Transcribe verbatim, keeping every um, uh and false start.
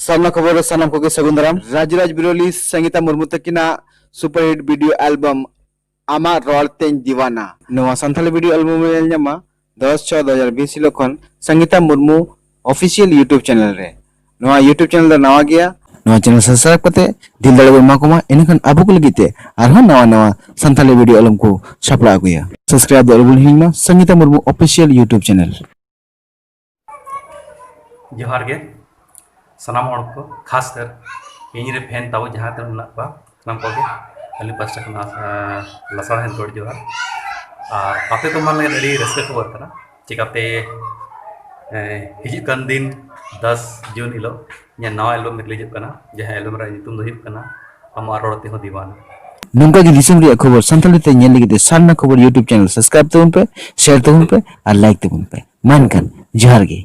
ᱥᱟᱨᱱᱟ ᱠᱷᱚᱵᱚᱨ ᱨᱮ ᱥᱟᱱᱟᱢ ᱠᱚᱜᱮ ᱥᱟᱹᱜᱩᱱ ᱫᱟᱨᱟᱢ᱾ ᱨᱟᱡᱽᱨᱟᱡᱽ ᱵᱤᱨᱚᱞᱤ ᱥᱚᱝᱜᱤᱛᱟ ᱢᱩᱨᱢᱩ ᱛᱟᱹᱠᱤᱱᱟᱜ ᱥᱩᱯᱟᱨᱦᱤᱴ ᱵᱷᱤᱰᱤᱭᱳ ᱮᱞᱵᱟᱢ ᱟᱢᱟᱜ ᱨᱚᱲ ᱛᱮᱧ ᱫᱤᱣᱟᱱᱟ, ᱱᱚᱣᱟ ᱥᱟᱱᱛᱟᱲᱤ ᱵᱷᱤᱰᱤᱭᱳ ᱮᱞᱵᱟᱢ ᱨᱮ ᱧᱮᱞ ᱧᱟᱢᱟ ᱫᱚᱥ ᱪᱷᱚ ᱫᱩ ᱦᱟᱡᱟᱨ ᱵᱤᱥ ᱦᱤᱞᱳᱜ ᱠᱷᱚᱱ Sangita Murmu official YouTube channel ᱨᱮ᱾ ᱱᱚᱣᱟ YouTube ᱪᱮᱱᱮᱞ ᱫᱚ ᱱᱟᱣᱟ ᱜᱮᱭᱟ, ᱱᱚᱣᱟ ᱪᱮᱱᱮᱞ ᱥᱟᱵᱥᱠᱨᱟᱭᱤᱵ ᱠᱟᱛᱮ ᱫᱤᱞ ᱫᱟᱲᱮ ᱵᱚᱱ ᱮᱢᱟ ᱠᱚᱢᱟ, ᱮᱱᱠᱷᱟᱱ ᱟᱵᱚ ᱠᱚ ᱞᱟᱹᱜᱤᱫ ᱛᱮ ᱟᱨᱦᱚᱸ ᱱᱟᱣᱟ ᱱᱟᱣᱟ ᱥᱟᱱᱛᱟᱲᱤ ᱵᱷᱤᱰᱤᱭᱳ ᱮᱞᱵᱟᱢ ᱠᱚ ᱥᱟᱯᱲᱟᱣ ᱟᱹᱜᱩᱭᱟ᱾ ᱥᱟᱵᱥᱠᱨᱟᱭᱤᱵ ᱫᱚ ᱟᱞᱚ ᱵᱚᱱ ᱦᱤᱲᱤᱧ ᱢᱟ, Sangita Murmu official YouTube channel. ᱡᱚᱦᱟᱨ ᱜᱮ ᱥᱟᱱᱟᱢ ᱦᱚᱲ ᱠᱚ, ᱠᱷᱟᱥ ᱠᱟᱨ ᱤᱧ ᱨᱮ ᱯᱷᱮᱱ ᱛᱟᱵᱚ ᱡᱟᱦᱟᱸ ᱛᱤᱱᱟᱹᱜ ᱢᱮᱱᱟᱜ ᱠᱚᱣᱟ, ᱥᱟᱱᱟᱢ ᱠᱚᱜᱮ ᱟᱹᱞᱤᱧ ᱯᱟᱥᱴᱟ ᱠᱷᱚᱱ, ᱟᱸ, ᱞᱟᱥᱟᱲᱦᱮᱫ ᱜᱚᱰ ᱡᱚᱦᱟᱨ᱾ ᱟᱨ ᱟᱯᱮ ᱠᱚ ᱢᱟ ᱞᱟᱹᱜᱤᱫ ᱟᱹᱰᱤ ᱨᱟᱹᱥᱠᱟᱹ ᱠᱷᱚᱵᱚᱨ ᱠᱟᱱᱟ᱾ ᱪᱤᱠᱟᱹᱛᱮ, ᱮᱸ, ᱦᱤᱡᱩᱜ ᱠᱟᱱ ᱫᱤᱱ ᱫᱚᱥ ᱡᱩᱱ ᱦᱤᱞᱳᱜ ᱤᱧᱟᱹᱜ ᱱᱟᱣᱟ ᱮᱞᱵᱟᱢ ᱨᱤᱞᱤᱡᱚᱜ ᱠᱟᱱᱟ, ᱡᱟᱦᱟᱸ ᱮᱞᱵᱟᱢ ᱨᱮᱭᱟᱜ ᱧᱩᱛᱩᱢ ᱫᱚ ᱦᱩᱭᱩᱜ ᱠᱟᱱᱟ ᱟᱢᱟᱜ ᱨᱚᱲ ᱛᱮᱦᱚᱸ ᱫᱤᱣᱟᱱᱟ᱾ ᱱᱚᱝᱠᱟ ᱜᱮ ᱫᱤᱥᱚᱢ ᱨᱮᱭᱟᱜ ᱠᱷᱚᱵᱚᱨ ᱥᱟᱱᱛᱟᱲᱤ ᱛᱮ ᱧᱮᱞ ᱞᱟᱹᱜᱤᱫ ᱛᱮ ᱥᱟᱨᱱᱟ ᱠᱷᱚᱵᱚᱨ YouTube ᱪᱮᱱᱮᱞ ᱥᱟᱵᱥᱠᱨᱟᱭᱤᱵ ᱛᱟᱵᱚᱱ ᱯᱮ, ᱥᱮᱭᱟᱨ ᱛᱟᱵᱚᱱ ᱯᱮ ᱟᱨ ᱞᱟᱭᱤᱠ ᱛᱟᱵᱚᱱ ᱯᱮ᱾ ᱢᱟ ᱮᱱᱠᱷᱟᱱ ᱡᱚᱦᱟᱨ ᱜᱮ᱾